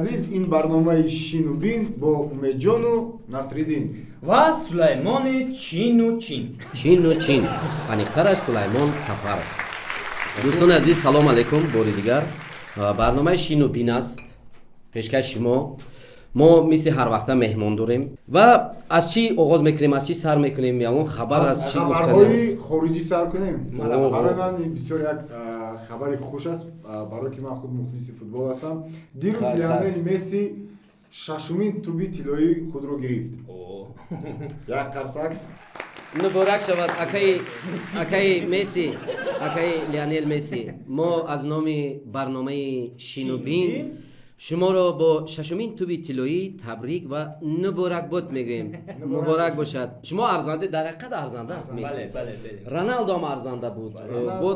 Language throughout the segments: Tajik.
Азиз, ин барномаи «Шину бин» бо Умедҷону Насриддин ва Сулаймони Чину Чин. Чину Чин, аниқтараш Сулаймон Сафаров. Дӯстони азиз, салом алейкум бори дигар. Барномаи «Шину бин» аст пешкаши шумо. Мо мисли ҳарвақта меҳмон дорем ва аз чӣ оғоз мекунем, аз чӣ сар мекунем? Ягон хабар, аз чӣ? Хабарҳои хориҷӣ сар кунем. Барои ман бисёр як хабари хуш аст, барое ки ман худ мухлиси футбол ҳастам. Дирӯз Лионел Месси шашумин тӯби тиллоии худро гирифт. Як қарсак. Муборак шавад, акаи Месси, акаи Лионел Месси. Мо аз номи барномаи «Шинубин» шуморо бо шашумин тӯби тиллоӣ табрик ва муборакбод мегӯем. Муборак бошад. Шумо арзанда, дар ҳақиқат арзанда аст Месси. Роналдо ҳам арзанда буд. Бо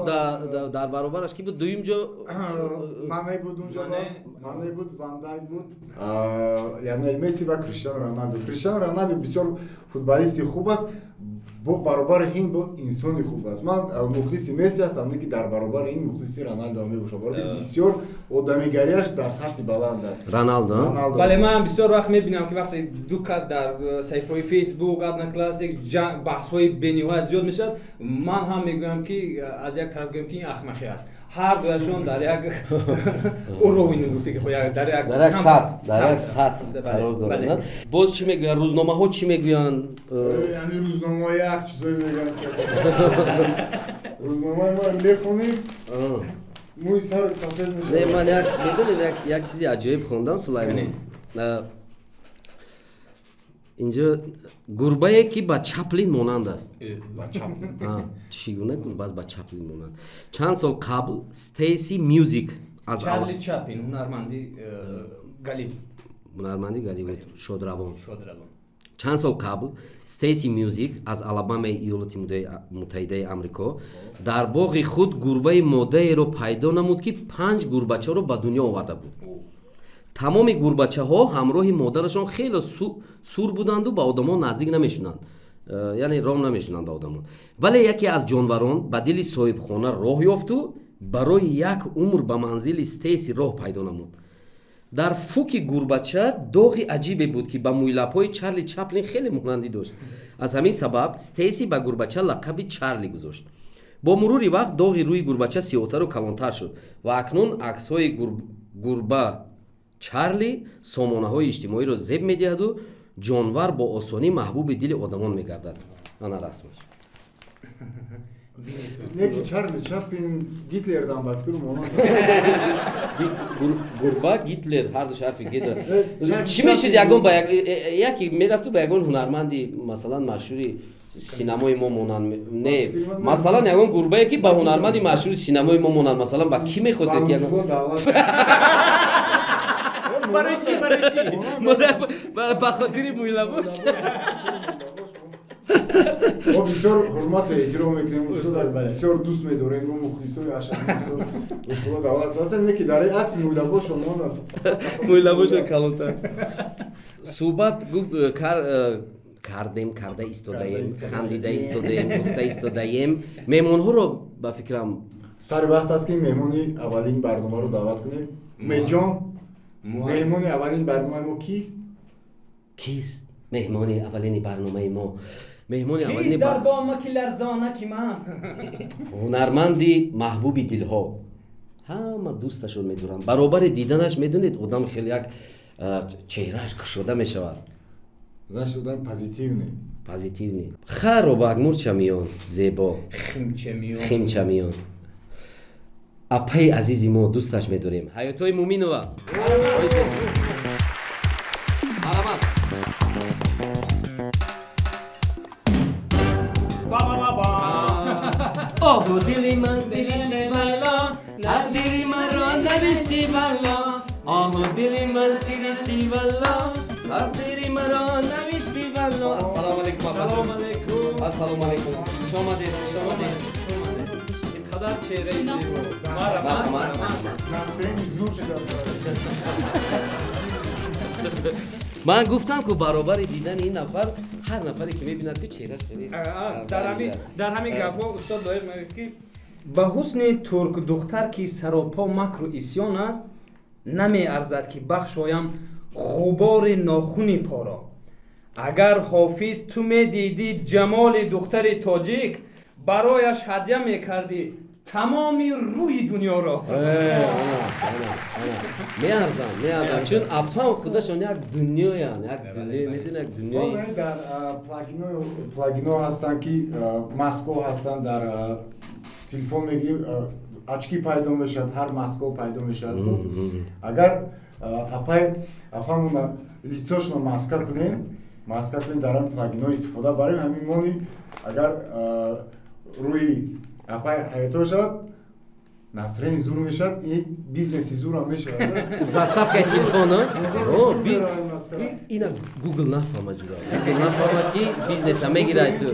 дар баробараш ки буд дуюм ҷо? Мане буд унҷо, Мане буд, Ван Дайк буд, Лионел Месси ва Криштиану Роналдо. Криштиану Роналдо бисёр футболисти хуб аст, бо баробари ин бо инсони хуб аст. Ман мухлиси Месси ҳастам, не ки дар баробари ин мухлиси Роналдо мебошам, барои бисёр одамигариаш дар сатҳи баланд аст. Роналдо. Бале, ман бисёр вақт мебинам, ки вақте ду кас дар саҳифаҳои Фейсбук, Одноклассник баҳсҳои бениҳоят зиёд мешавад, ман ҳам мегӯям, ки аз як тараф гӯям, ки ин ахмақӣ аст. Ҳар дуяшон дар як уровень, гуфте ки дар як сатҳ қарор доранд. Боз чӣ мегӯянд рӯзномаҳо, чӣ мегӯянд? Яъне рӯзномаҳо як чизое мегӯянд. Рӯзномаи мо мехонем, мӯи сар сафед мешавад. Ман як, медонед, як чизи аҷоиб хондам, Сулаймон. Инҷо гурбае, ки ба Чаплин монанд аст. Чӣ гуна гурба аст ба Чаплин монанд? Чанд сол қабл Стейси Мюзик аз Чарли Чаплин, ҳунарманди Голливуд. Ҳунарманди Голливуд, шодравон. Чанд сол қабл Стейси Мюзик аз Алабамаи Иёлоти Муттаҳидаи Амрико дар боғи худ гурбаи модаеро пайдо намуд, ки панҷ гурбачаро ба дунё оварда буд. Тамоми гурбачаҳо ҳамроҳи модарашон хеле сур буданду ба одамон наздик намешуданд, яъне ром намешуданд ба одамон. Вале яке аз ҷонварон ба дили соҳибхона роҳ ёфту барои як умр ба манзили Стейси роҳ пайдо намуд. Дар фуки гурбача доғи аҷибе буд, ки ба мӯйлабҳои Чарли Чаплин хеле монандӣ дошт. Аз ҳамин сабаб Стейси ба гурбача лақаби Чарли гузошт. Бо мурури вақт доғи рӯи гурбача сиёҳтару калонтар шуд ва акнун аксҳои гурба Чарли сомонаҳои иҷтимоиро зеб медиҳаду ҷонвар бо осонӣ маҳбуби дили одамон мегардад. Ана расмаш. Неки Чарли Чаплин Гитлердан ба фикру монанд. Гурба, Гитлер, ҳарду ҳарфи Гитлер. Чӣ мешид, ягон ба яке мерафту ба ягон ҳунарманди, масалан, машҳури синамои мо монанд? Не, масалан, ягон гурбае, ки ба ҳунарманди машҳури синамои мо монанд, масалан, ба кӣ мехостед? Ягон Барои чӣ, барои чӣ? Ба хотири мӯйлабош. Мо бисёр ҳурмату эҳтиром мекунем устод, бисёр дӯст медорем. Мо мухлисои ашадди устод Лутфулло Давлатов ҳастем, не ки дар ин акс мӯйлабошон монанд. Мӯйлабошон калонтар. Суҳбат гуфт кардем, карда истодаем, хандида истодаем, гуфта истодаем. Меҳмонҳоро, ба фикрам, сари вақт аст, ки меҳмони аввалин барномаро даъват кунем. Умедҷон, меҳмони аввалин барномаи мо кист? Кист меҳмони аввалини барномаи мо? Меҳмони Кист дар бомаки ларзонаки ман? Ҳунарманди маҳбуби дилҳо, ҳама дӯсташон медоранд. Баробари диданаш, медонед, одам хеле як чеҳрааш кушода мешавад. Значит, одам позитивный. Позитивный. Харобак, мурчамиён, зебо. Химчамиён. Химчамиён, апаи азизи мо, дӯсташ медорем, Ҳаётҳои Муминова. Марҳамат. Оҳу дили ман сиришти валло, тақдири маро навишти валло. Оҳу дили ман сиришти валло, тақдири маро навишти валло. Ассалому алайкум. Ассалому алайкум. Ассалому алайкум, хуш омадед, хуш омадед. Инқадар чеҳраи зебо. Марҳамат. Настроение зуд шуда. Ман гуфтам, ку баробари дидани ин нафар ҳар нафаре, ки мебинад, ки чеҳраш хеле Дар ҳамин гапҳо устод Лоиқ мегӯяд, ки ба ҳусни туркдухтар, ки саропо макру исьён аст. Намеарзад, ки бахшоям ғубори нохуни поро. Агар, Ҳофиз, ту медидӣ ҷамоли духтари тоҷик, барояш ҳадя мекардӣ тамоми рӯи дунёро. Меарзам, меарзам, чун апам худашон як дунёян, як дунё, медон, як дунёи. Дар плагино ҳастанд, ки маско ҳастанд, дар телефон мегирӣ, очки пайдо мешавад, ҳар маско пайдо мешавад. Агар апай апамона лицошона маска кунем, маска кунем, дар ҳамин плагино истифода барем, ҳамин мони агар рӯи апай ҳаёто шавад, настроение зур мешавад, и бизнеси зурам мешавад. Заставкаи телефон ина Гугл нафаҳма, ҷура, Гугл нафаҳмад, ки бизнеса мегирад, ту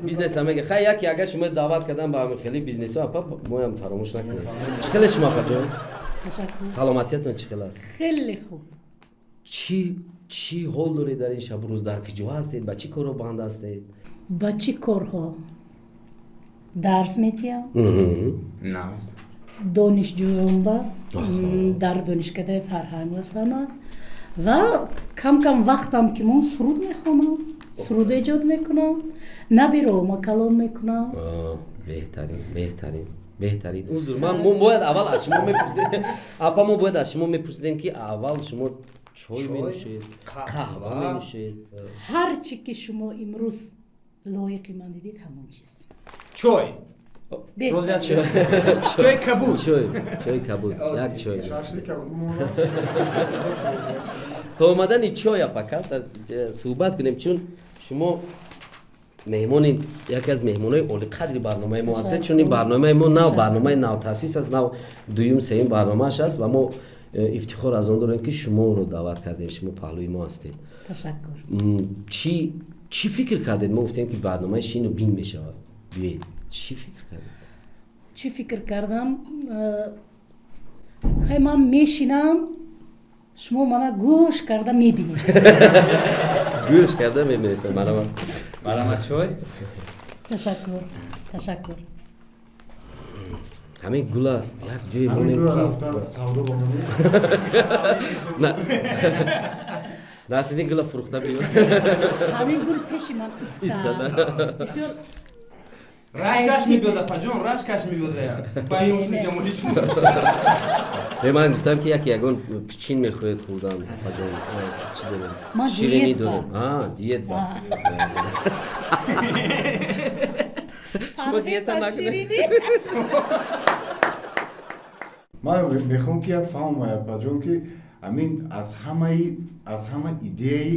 бизнеса мегирад. Хай, яке агар шумо даъват кардам ба ҳамин хели бизнесо, апа, моям фаромӯш накунед. Чӣ хеле шумо, апаҷон? Саломатиятон чӣ хел аст? Хеле хуб. Чӣ чӣ ҳол доред дар ин шабу рӯз? Дар куҷо ҳастед, ба чӣ корро банд ҳастед? Ба чӣ корҳо? Дарс метиҳам донишҷӯёнба дар Донишкадаи фарҳанг ва санъат ва кам кам вақтам ки мон, суруд мехонам, суруд эҷод мекунам, набирома калом мекунам. Беҳтарин, беҳтарин, беҳтарин. Узр, ман мо бояд аввал аз шумо мепурсидем, апа, мо бояд аз шумо мепурсидем, ки аввал шумо чой менӯшед, қаҳва менӯшед? Ҳар чӣ ки шумо имрӯз лоиқи ман дидед, ҳамон чиз. Чой, чой кабуд. Чой, чой кабуд, як чой. То омадани чой, апа, суҳбат кунем, чун шумо меҳмони, яке аз меҳмонои олиқадри барномаи мо ҳастед, чун ин барномаи мо нав, барномаи навтаъсис аст, нав дуюм, сеюм барномааш аст ва мо ифтихор аз он дорем, ки шуморо даъват кардем, шумо паҳлӯи мо ҳастед. Ташаккур. Чӣ чӣ фикр кардед? Мо гуфтем, ки барномаи шину бин мешавад, биёед. Чӣ фикр кардед? Чӣ фикр кардам? Хай, ман мешинам, шумо мана гӯш карда мебинед. Гӯш карда мебинед. Марама. Марама, чой. Ташаккур, ташаккур. Ҳамин гула як ҷое монем, ки Насриддин гула фурӯхта биё. Ҳамин гул пеши ман истад, бисёр. Рашкаш мебиёд, апаҷон, рашкаш мебиёд ба ин ҳусни ҷамоли шумо. Ман гуфтам, ки яке ягон пичин мехоҳед хӯрдан, апаҷон, чӣ дорем, ширинӣ дорем, диет ба шумо диета накунед. Ман мехоҳам, ки як фаҳмам, апаҷон, ки ҳамин аз ҳама идеяи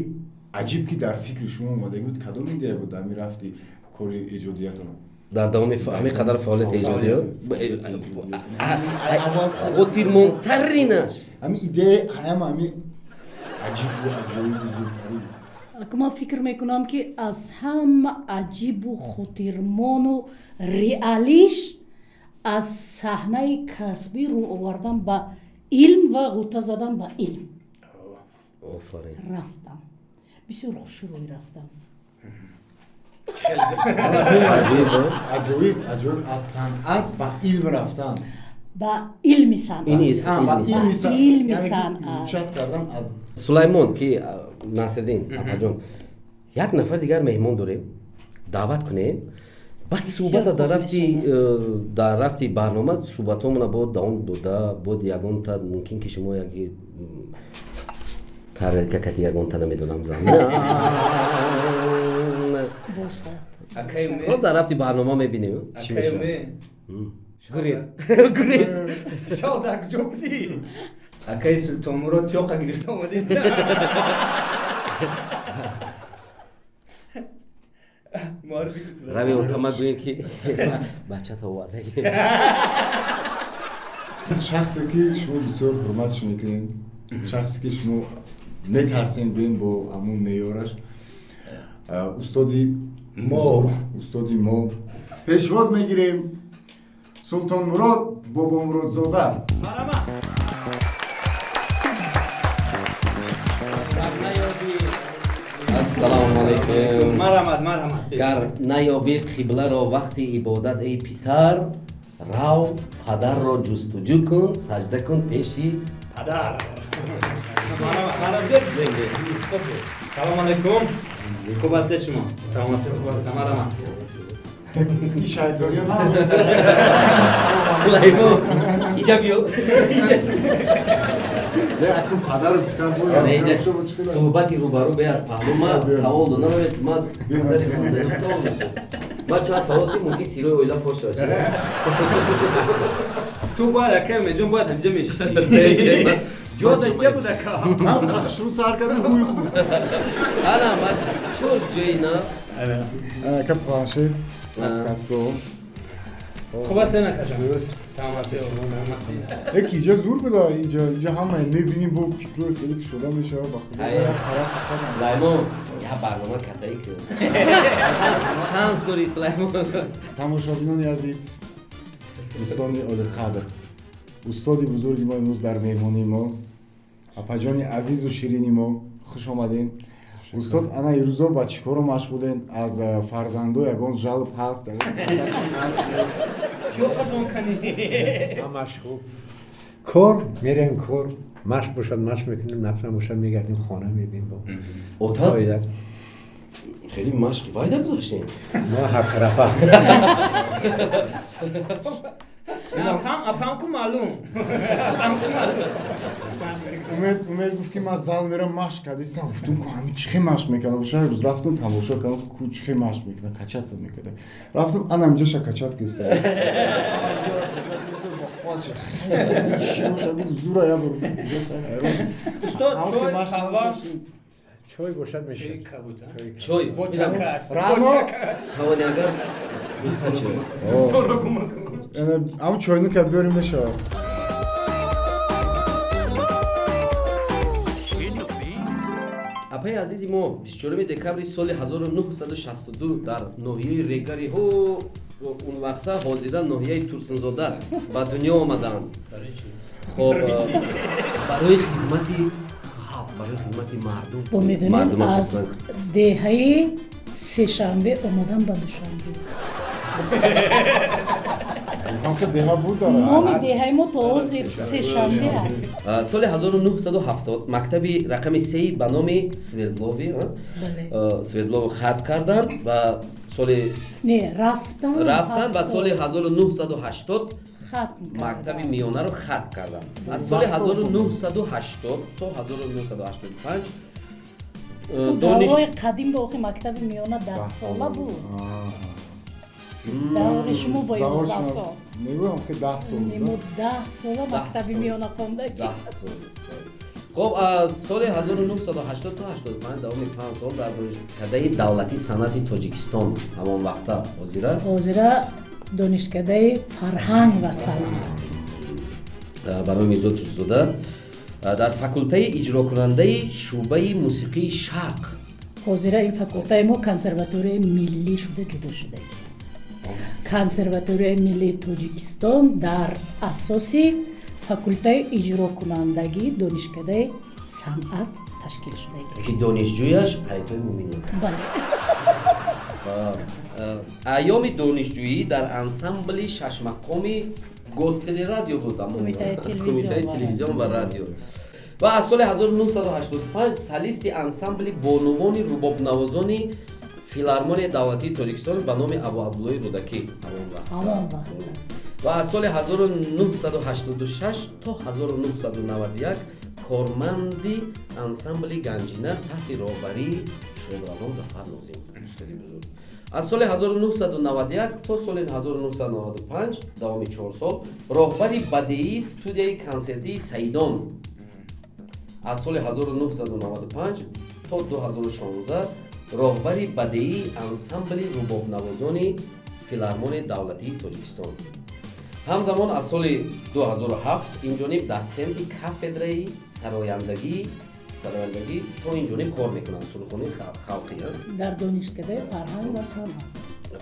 аҷиб, ки дар фикри шумо омадаги буд, кадом идея буд ҳамин рафти кори эҷодиятон? Дар давоми ҳамин қадар фаъолияти эҷодиёт хотирмондтаринаш? Ҳамин идея ҳама ҳамин аҷибу аҷоибу зудтарин. Ман фикр мекунам, ки аз ҳама аҷибу хотирмону реалиш аз саҳнаи касбӣ рӯ овардан ба илм ва ғӯта задан ба илм. Офарин. Рафтам, бисёр хушрӯй рафтам. Аҷоиб, аҷоиб, аз санъат ба илм рафтан. Ба илми санъат. Илми санъат. Изучать кардан аз Сулаймон, ки Насриддин, апаҷон, як нафар дигар меҳмон дорем, даъват кунем, баъд суҳбата дар рафти барнома суҳбатҳомона бо давом дода, бод ягонта мумкин, ки шумо яки тарелка кати ягонта, намедонам, зан. Хоб, дар рафти барнома мебинем, чӣ мешавад. Гурез, гурез. Шол дар куҷо будӣ? Акаи Султонмурод тёқа гирифта омадест. Рави отама гӯем, ки бачата овардаги. Шахсе, ки шумо бисёр ҳурматш мекунед, шахсе, ки шумо метарсем гӯем бо ҳамун меъёраш, устоди мо, устоди мо, пешвоз мегирем Султонмурод Бобомуродзода. Марама. Дар наёби Ассалому алайкум. Марҳамат, марҳамат. Гар наёбӣ қибларо вақти ибодат, эй писар, рав, падарро ҷустуҷӯ кун, саҷда кун пеши. Падар. Мара биёд. Салом алейкум. Хуб ҳастед шумо? Саломатӣ, хуб аст, марама. Ин шайтониё на. Сулаймон, иҷа биё. Не, акун падару писар буд. Не, иҷа суҳбати рӯбарӯ бе аз паҳлу. Ма савол додам, ма падари худам чӣ савол додам? Ма чанд савол ки мумкин сирои оила фош шавад. Ту бояд, ака Умедҷон, бояд ҳамҷа мешишти. Ҷо да ҷа буд, ака. Ҳам қақшру сар карда ҳуй худ. Ана, ма бисёр ҷои на. Ака, планшет, подсказко. Хуб аст, акаҷон? Саломатӣ, саломатӣ. Яки инҷа зур буда, инҷа ҳама мебинем, бо фикрҳои хеле кушода мешава, ба худо, як тараф фақат. Сулаймон, я барнома кардаи ки. Шанс дори, Сулаймон. Тамошобинони азиз, дӯстони олиқадр, устоди бузурги мо имрӯз дар меҳмонии мо, апаҷони азизу ширини мо, хуш омадем, устод. Ана, ирӯзо ба чӣ коро машғулен? Аз фарзандо ягон жалб ҳаст, ягон ҳаст? Ё қазон кани. Ҳамаш хуб. Кор мерем, кор, машқ бошад, машқ мекунем, нақшам бошад, мегардем, хона мебинем бо Ота оила. хеле машқ вайда гузоштем. Мо ҳартарафа. Апам, апам ку маълум. Апам ку маълум. Умед гуфт, ки ман зал мерам, машқ кардисам. Гуфтум, ку ҳами чӣ хел машқ мекарда бошад. Рӯз рафтум, тамошо кардам, ку чӣ хел машқ мекарда, качаться мекарда. Рафтум, ана инҷаша качать киста, чӣ боша. Гуфт, зура, я бор. Устод, чой, қаҳва? Чой бошад, мешавад. Чой. Бо чакаш. Рано. Тавони агар дута чой. Дӯстонро кӯмак кун. Ҳамн чойнука биёрем, мешавад. Апаи азизи мо 24 декабри соли 1962 дар ноҳияи Регари ҳо он вақта, ҳозира ноҳияи Турсунзода, ба дунё омаданд. Хоб, барои хизмати халқ, барои хизмати мардум. Бо медонем, Мардума аз хурсанд. деҳаи Сешанбе омадам ба Душанбе. Ҳамхе деҳа буд дара? Номи деҳаи мо то ҳозир Сешанбе аст. Соли 1970 мактаби рақами сеи ба номи Свердлови, а? Бале. Свердлово хатм карданд ва соли Не, рафтан. Рафтанд ва соли 1980 хатм мактаби кардам. миёнаро хатм карданд. Аз соли 1980 то 1985 дониш Даврои қадим ба охи мактаби миёна 10 сола буд. Даври шумо бо 11 сол. Мегӯям, ки 10 сол Не, мо буд. 10 сола мактаби сол. миёна хондаги. 10 сол. Хоб, аз соли 1980 то 85, давоми 5 сол, дар Донишкадаи давлатии санъати Тоҷикистон, ҳамон вақта, ҳозира Ҳозира Донишкадаи фарҳанг ва санъат. Барои Мирзо Турсунзода, дар факултаи иҷрокунандаи шӯъбаи мусиқии Шарқ. Ҳозира ин факултаи мо Консерваторияи миллӣ шуда ҷудо шудаги. Консерваторияи миллии Тоҷикистон дар асоси факултаи иҷрокунандагии Донишкадаи санъат ташкил шудаги. Ки донишҷӯяш Ҳаётои Муминов. Бале. Айёми донишҷӯӣ дар ансамбли шашмақоми Гостелерадио буд. Кумитаи телевизион. Кумитаи Ва телевизион ва радио. Ва аз соли 1985 солисти ансамбли бонувони рубобнавозони Филармонияи давлатии Тоҷикистон ба номи Абу Абдуллои Рӯдакӣ, ҳамон вақт. Ҳамон вақт. Ва аз соли 1986 то 1991 корманди ансамбли Ганҷина таҳти роҳбарии шодравон Зафар Нозим, устоди бузург. Аз соли 1991 то соли 1995, давоми 4 сол, роҳбари бадеии студияи консертии Саидон. Аз соли 1995 то 2016 роҳбари бадеии ансамбли рубобнавозони Филармонияи давлатии Тоҷикистон. Ҳамзамон аз соли 2007 инҷониб дотсенти кафедраи сарояндагӣ то инҷониб кор мекунанд, сурудхонаи халқӣ, а? Дар Донишкадаи фарҳанг ва санъат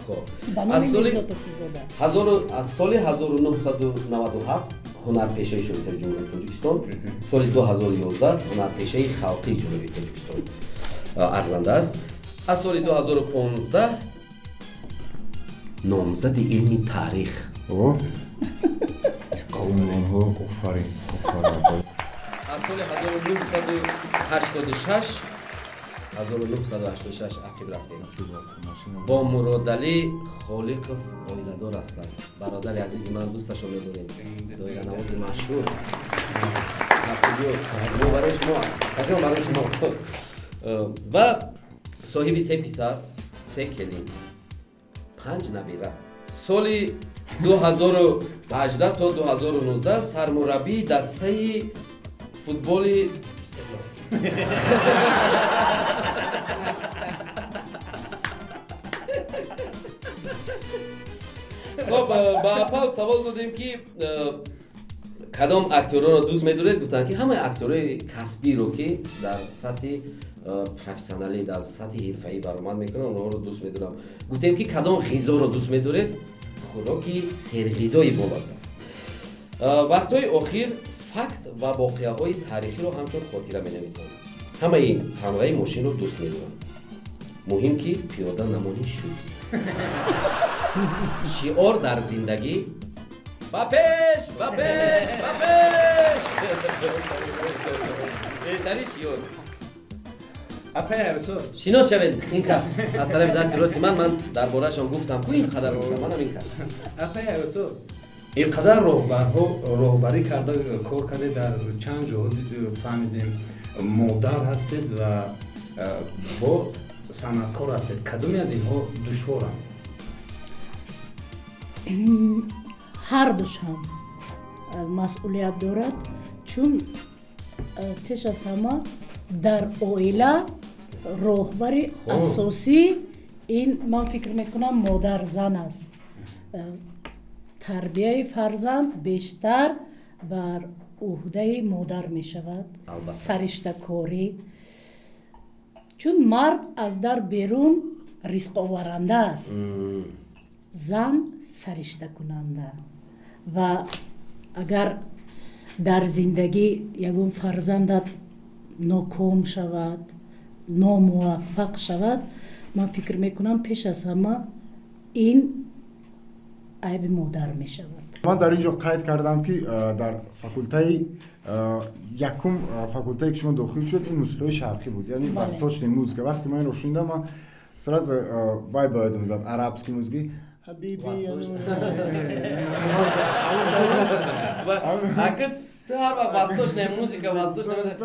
Хоб, ба аз номи соли Мирзо Турсунзода. аз соли 1997 ҳунарпешаи Шоистаи Ҷумҳурии Тоҷикистон, соли 2011 ҳунарпешаи халқии Ҷумҳурии Тоҷикистон арзанда аст. Аз соли 2015 номзади илми таърих. О, қавмонҳо, офарин, офарин. Аз соли 1986, 1986 ақиб рафтем. Бо Муродалӣ Холиқов оиладор ҳастанд. Бародари азизи ман, дӯсташон медорем, доиранавози машҳур. Мо барои шумо, аҷон, барои шумо. Ва соҳиби се писар, се келин, панҷ набира. Соли 2018 то 2019 сармураббии дастаи футболи. Хоб, ба апал савол додем, ки кадом актёрҳоро дӯст медоред. Гуфтанд, ки ҳамаи актёрҳои касбиро, ки дар сатҳи профессионалӣ, дар сатҳи ҳирфаӣ баромад мекунанд, онҳоро дӯст медорам. Гуфтем, ки кадом ғизоро дӯст медоред. Хӯроки серғизои болаззат. Вақтҳои охир факт ва воқеаҳои таърихиро ҳамчун хотира менависанд. Ҳамаи тамғаи мошинро дӯст медорам, муҳим ки пиёда намонӣ шуд. Шиор дар зиндагӣ: ба пеш, ба пеш, ба пеш, беҳтарин шиор. Шинос шавед, ин кас аз тарафи дасти рости ман. Ман дар бораашон гуфтам ку, ин қадар гуфтам, манам ин кас. Ин қадар роҳбарҳо роҳбарӣ карда, кор карде, дар чанд ҷоҳо фаҳмидем, модар ҳастед ва бо санъаткор ҳастед. Кадоме аз инҳо душворанд? Ҳардуш ҳам масъулият дорад, чун пеш аз ҳама дар оила роҳбари асосӣ ин, ман фикр мекунам, модар, зан аст. Тарбияи фарзанд бештар бар ӯҳдаи модар мешавад, сариштакорӣ, чун мард аз дар берун ризқоваранда аст, зан сариштакунанда. Ва агар дар зиндагӣ ягон фарзандат ноком шавад, номуваффақ шавад, ман фикр мекунам, пеш аз ҳама ин айби модар мешавад. Ман дар ин ҷо қайд кардам, ки дар факултаи якум, факултае ки шумо дохил шуд, ин мусиқиҳои шарқӣ буд, яъне восточная музыка. Вақте ман инро шунидам, ман сразу вай ба ёдам зад, арабский музыки, ҳабиби. Ту ҳар вақт восточная музыка, восточная.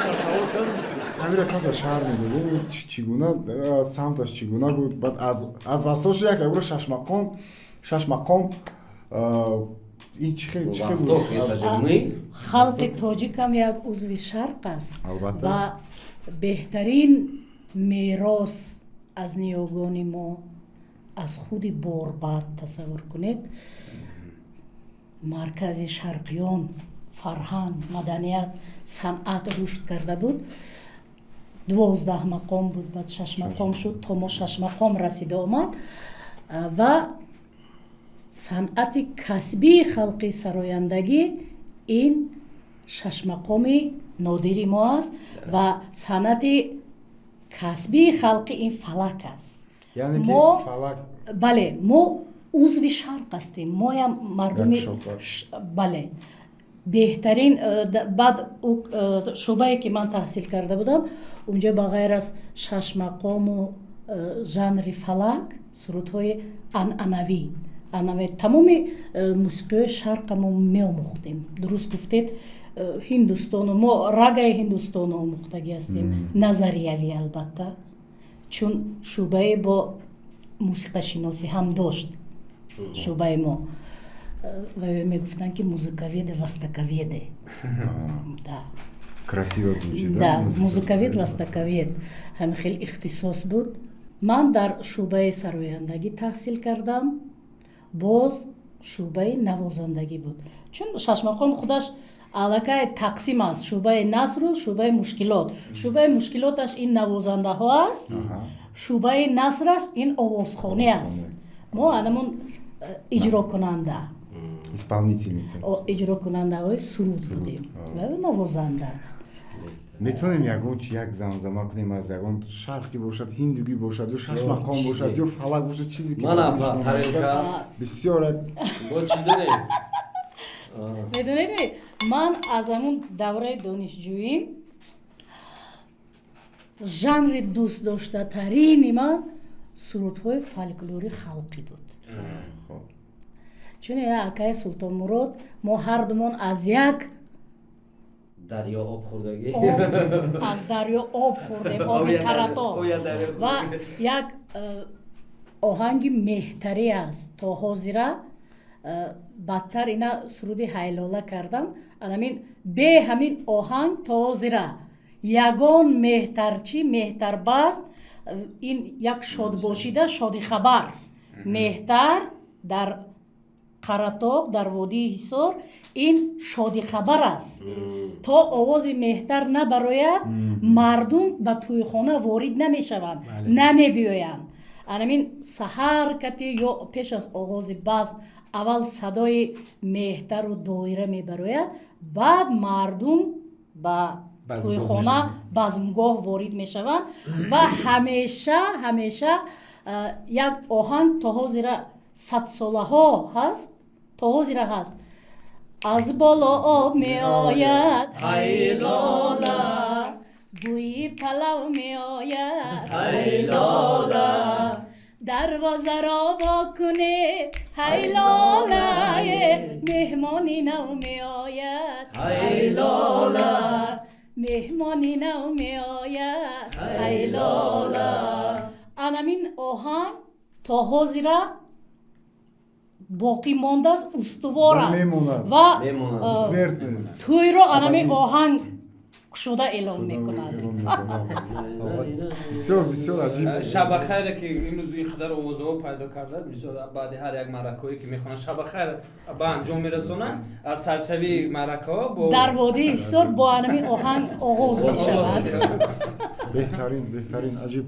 Тасаввур кардам, ҳамира камтар шаҳр медодем, чӣ гуна самташ, чӣ гуна буд. Баъд аз восточная як ябро шашмақом, шашмақом, ин чӣ хел Восток, это же мы. Халқи тоҷикам як узви шарқ аст. Албатта. Ва беҳтарин мерос аз ниёгони мо, аз худи Борбад, тасаввур кунед, маркази шарқиён, фарҳанг, маданият, санъат рушд карда буд. 12 мақом буд, баъд шаш мақом шуд, то мо шаш мақом расида омад. Ва санъати касбии халқи сарояндагӣ ин шашмақоми нодири мо аст ва санъати касбии халқи ин фалак аст. Яъне ки фалак. Бале, мо узви шарқ ҳастем, моям мардуми. Бале, беҳтарин. Баъд шӯъбае ки ман таҳсил карда будам, унҷо ба ғайр аз шашмақому жанри фалак, сурудҳои анъанавӣ, тамоми мусиқиҳои шарқа мо меомӯхтем. Дуруст гуфтед, Ҳиндустону мо рагаи Ҳиндустону омӯхтагӣ ҳастем, назариявӣ албатта, чун шӯъбае бо мусиқашиносӣ ҳам дошт шӯъбаи мо ва мегуфтанд, ки музыковеды, востоковеды, да. Красиво звучит. Да, музыковед, востоковед, ҳамин хел ихтисос буд. Ман дар шӯъбаи сарояндагӣ таҳсил кардам, боз шӯъбаи навозандагӣ буд, чун шашмақом худаш аллакай тақсим аст: шӯъбаи насру шӯъбаи мушкилот. Шӯъбаи мушкилоташ ин навозандаҳо аст, шӯъбаи насраш ин овозхонӣ аст. Мо анамон иҷрокунанда Исполнительница. Иҷрокунандаҳои суруд будем ва навозанда. Метавонем ягон чи як замзама кунем, аз ягон шарқӣ бошад, ҳиндугӣ бошад, ё шашмақом бошад, ё фалак бошад, чизе ки бисёр як бо чӣ дорем? Медонед, ман аз ҳамун давраи донишҷӯим жанри дӯстдоштатарини ман сурудҳои фольклори халқӣ буд, чун акаи Султонмурод мо ҳардумон аз як дарё об хӯрдагӣ. Аз дарё об хӯрдем, оби Қаратоғ. Ва як оҳанги меҳтарӣ аст то ҳозира. Бадтар ина суруди «Ҳайлола» кардам. Анамин бе ҳамин оҳанг то ҳозира ягон меҳтарчӣ, меҳтарбазм, ин як шодбошида шодихабар. Меҳтар дар Қаратоғ, дар водии Ҳисор ин шодихабар аст. То овози меҳтар набарояд, мардум ба тӯйхона ворид намешаванд, намебиёянд. Анамин саҳар кати ё пеш аз оғози базм аввал садои меҳтару доира мебарояд, баъд мардум ба тӯйхона, базмгоҳ ворид мешаванд. Ва ҳамеша, ҳамеша як оҳанг то ҳозира садсолаҳо ҳаст, то ҳозира ҳаст: аз боло об меояд, ҳайлола, бӯи палав меояд, ҳайлола, дарвозаро во кунед, ҳайлола, меҳмони нав меояд, ҳайлола, меҳмони нав меояд, ҳайлола. Анамин оҳанг то ҳозира боқӣ мондааст, устувор аст ва тӯйро анамин оҳанг кушода эълон мекунад. Бисёр, бисёр аҷиб. Шабахайре, ки имрӯз ин қадар овозаҳо пайдо кардад, мисол, баъди ҳар як маъракаҳое, ки мехонанд, шабахайр ба анҷом мерасонанд аз саршавии маъракаҳо бо Дар водии Ҳисор бо анамин оҳанг оғоз мешавад. Беҳтарин, беҳтарин, аҷиб.